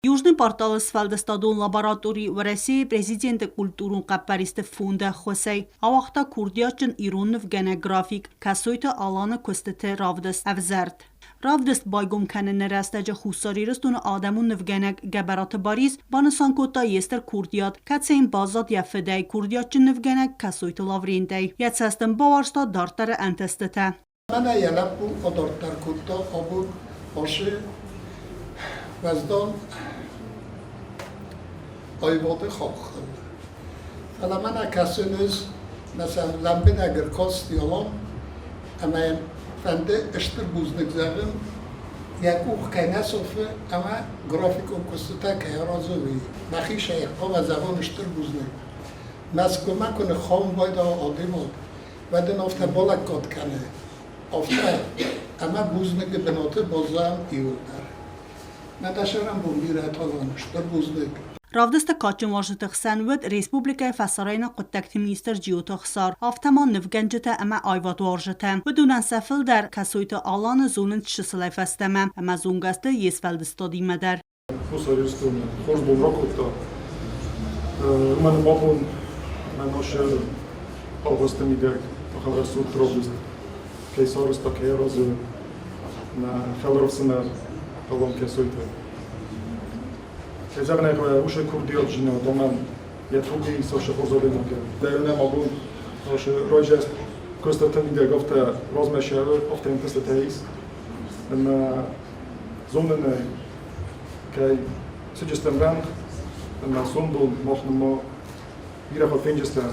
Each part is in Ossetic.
Южный порталы сфӕлдыстадон лаборатори Уӕрӕсейы Президенты культурон хъӕппӕристы фонды ӕххуысӕй ауагъта курдиатджын ирон нывгӕнӕг-график Кӕсойты Аланы куыстыты равдыст «Ӕвзӕрд». Равдыст байгом кӕныны рӕстӕджы Хуссар Ирыстоны адӕмон нывгӕнӕг Гӕбӕраты Барис банысан кодта йе стыр курдиат, кӕцы йын баззад йӕ фыдӕй, курдиатджын нывгӕнӕг Кӕсойты Лаврентӕй. Йӕ цӕст ын бауарзта дарддӕры ӕнтыстытӕ. Мӕнӕ йӕ лӕппу адарддӕр кодта абон ацы уӕздан аивады хаххыл. Фӕлӕ мӕнӕ кӕсын ӕз, мӕсӕн лӕмбынӕг ӕркасти Алан ӕмӕ йын фӕнды стыр бузныг зӕгъын, йӕ къух кӕй нӕ сӕфы ӕмӕ графикон куыстытӕ кӕй аразы, уый. Мӕхи хъуамӕ зӕгъон стыр бузныг. Мӕскуымӕ куы ныххауын байдайа адӕймаг, уӕд ын афтӕ балӕггад кӕны, афтӕ, ӕмӕ бузныгы бынаты баззайӕм иуылдӕр. Нӕ дӕ сӕрӕнбон бирӕ талан, стыр бузныг. Равдысты кадджын уазджыты хсӕн уыд республикӕйы фӕсарӕйнаг хъуыддӕгты министр Джиоты Ӕхсар, афтӕ ма нывгӕнджытӕ ӕмӕ аивадуарзджытӕ. Уыдонӕн сӕ фылдӕр Кӕсойты Аланы зонынц чысылӕй фӕстӕмӕ ӕмӕ зонгӕ сты йе сфӕлдыстадимӕ дӕр. Хуссар Ирыстоны хорз бон ракодта. Уымӕн ӕмӕ абон мӕ носы августы мидӕг ахӕм рӕсугъд равдыст кӕй сарӕзта, кӕй аразы нӕ хӕлар ӕфсымӕр Алан Кӕсойты. Кӕй зӕгъын ӕй хъӕуы, уыцы курдиатджынад ӕмӕ йӕ тугӕй цасы хорз адӕймагӕн. Дӕр нӕм абон райдзаст куыстыты мидӕг афтӕ размӕ сӕвы, афтӕ ӕнтыстытӕ ис. Ӕмӕ зонын ӕй, кӕй цыдыстӕм рӕнхъ ӕмӕ сомбон мах нырма бирӕ хатт фенджыстӕм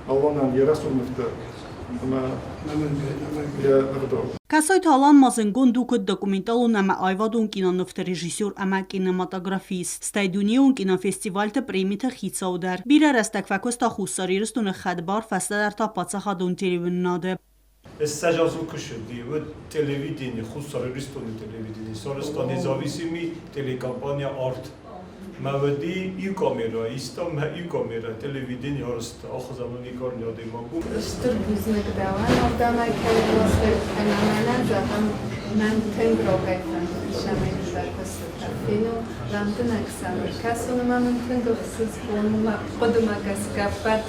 Аланӕн йӕ рӕсугъд нывтӕ ӕмӕ йӕ ӕгъдау. Кӕсойты Алан ма зындгонд у куыд документалон ӕмӕ аивадон кинонывты режиссер ӕмӕ кинематографист, стӕй дунеон кинофестивальты премиты хицау дӕр. Бирӕ рӕстӕг фӕкуыста Хуссар Ирыстоны хӕдбар, фӕстӕдӕр та паддзахадон телеуынынады. Ссӕдз азы куы цыди, уӕд телевидени, Хуссар Иристони телевидени сарӕзта независимый телекомпания «Арт». Мӕ уӕди иу камерӕ иста, мӕ иу камерӕ телевидени арӕзта, ахуызӕн уникальный адӕймаг у. Стыр бузныг дӕуӕн, ардӕмӕ кӕй ӕрластай ӕмӕ мӕнӕн зӕгъӕм, мӕн тынг рогӕй фӕнды цӕмӕй ӕндӕр куыстытӕ фенон, лӕмбынӕг сӕм ӕркӕсон ӕмӕ мын тынг ӕхсызгон у мӕ хъуыдымӕ гӕсгӕ ӕппӕт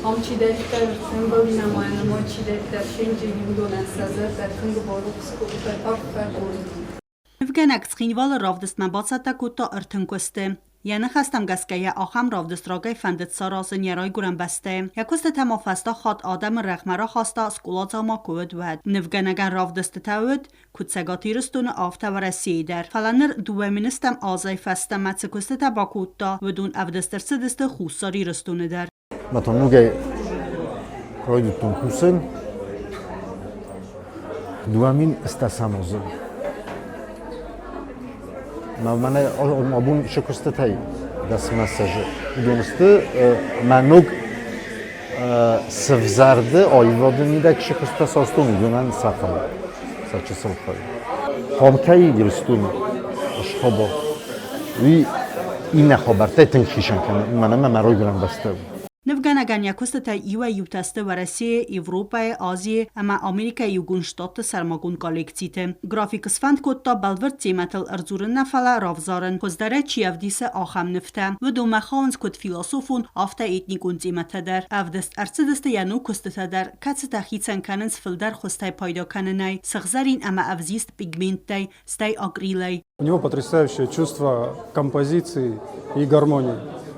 Ам чидӕриддӕр ӕмбӕлинӕ ма ӕмӕ чидӕриддӕр фенджы, уыдонӕн сӕ зӕрдӕ тынг барухс кодта, арфӕгонд. Нывгӕнӕг Цхинвалы равдыстмӕ бацӕттӕ кодта 30 куысты. Йӕ ныхӕстӕм гӕсгӕ йӕ ахӕм равдыст рагӕй фӕндыд саразын йӕ райгуырӕн бӕстӕйы. Йӕ куыстытӕ ма фӕстаг хатт адӕмы рӕгъмӕ рахаста, скъоладзаумӕ куы уыд, уӕд. Нывгӕнӕгӕн равдыстытӕ уыд, куыд Цӕгат Ирыстоны, афтӕ Уӕрӕсейы дӕр. Фӕлӕ ныр дыууӕ министӕм азӕй фӕстӕмӕ цы куыстытӕ бакодта, уыдон ӕвдыст ӕрцыдысты Хуссар Ирыстоны дӕр. Матонугӕй райдыдтон кусын 2008 азы. Мӕнӕ абон сӕ куыстытӕй дӕсмӕ азы. Уыдон сты мӕ ног сывзӕрды аивады мидӕг сӕ куыстытӕ састон, уыдонӕн сӕ хай, сӕ чысыл хай. Хомкӕй Ирыстоны схабар. Уый иннӕ хабӕрттӕй тынг хицӕн кӕны, уымӕн ӕмӕ мӕ райгуырӕн бӕстӕ у. Нывгӕнӕгӕн йӕ куыстытӕй иуӕй-иутӕ сты Уӕрӕсейы, Европӕйы, Азийы ӕмӕ Америкӕйы Иугонд Штатты сӕрмагонд коллекциты. График сфӕнд кодта бӕлвырд темӕтыл ӕрдзурын нӕ, фӕлӕ равзарын, хуыздӕрӕй чи ӕвдисы, ахӕм нывтӕ. Уыдонмӕ хауынц куыд философон, афтӕ этникон темӕтӕ дӕр. Ӕвдыст ӕрцыдысты йӕ ног куыстытӕ дӕр, кӕцытӕ хицӕн кӕнынц фылдӕр хуызтӕй пайда кӕнынӕй, сыгъзӕрин ӕмӕ ӕвзист пигменттӕй, стӕй акрилӕй. У него потрясающее чувство композиции и гармонии.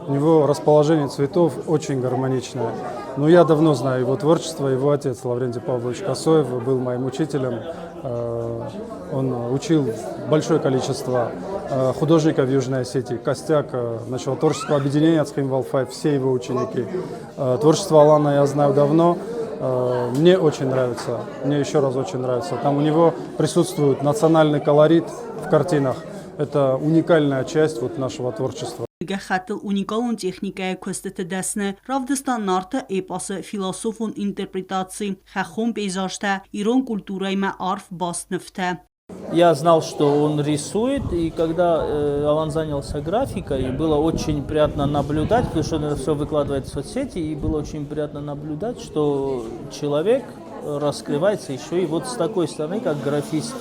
У него расположение цветов очень гармоничное. Но я давно знаю его творчество. Его отец Лаврентий Павлович Косоев был моим учителем. Он учил большое количество художников Южной Осетии. Костяк начал творческого объединения Цхинвал Five, все его ученики. Творчество Алана я знаю давно. Мне очень нравится, мне еще раз очень нравится. Там у него присутствует национальный колорит в картинах. Это уникальная часть вот нашего творчества. Гӕххӕттыл уникалон техникӕйы куыстыты дӕсны равдыста Нарты эпосы философон интерпретаци, хӕххон пейзажтӕ, ирон культурӕимӕ арф баст нывтӕ. Я знал, что он рисует, и когда Алан занялся графикой, было очень приятно наблюдать, потому что он это все выкладывает в соцсети, и было очень приятно наблюдать, что человек раскрывается еще и вот с такой стороны, как графист.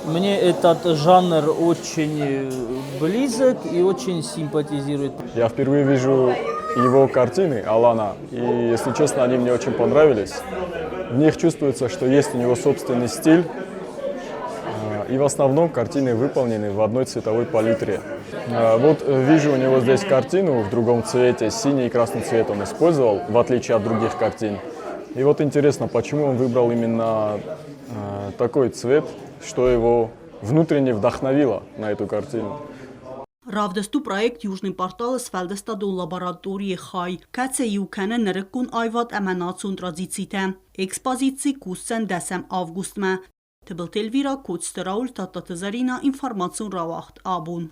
Мне этот жанр очень близок и очень симпатизирует. Я впервые вижу его картины Алана, и, если честно, они мне очень понравились. В них чувствуется, что есть у него собственный стиль, и в основном картины выполнены в одной цветовой палитре. Вот вижу у него здесь картину в другом цвете, синий и красный цвет он использовал, в отличие от других картин. И вот интересно, почему он выбрал именно такой цвет, что его внутренне вдохновило на эту картину. Равдыст у проект Южный портал-ы сфӕлдыстадон лабораторийы хай, кӕцы иу кӕны нырыккон аивад ӕмӕ национ традицитӕ. Экспозици кусдзӕн дӕсӕм августмӕ. Тыбылты Эльвира, Коцты Рауль, Тадтаты Зӕринӕ, информацион рауагъд Абон.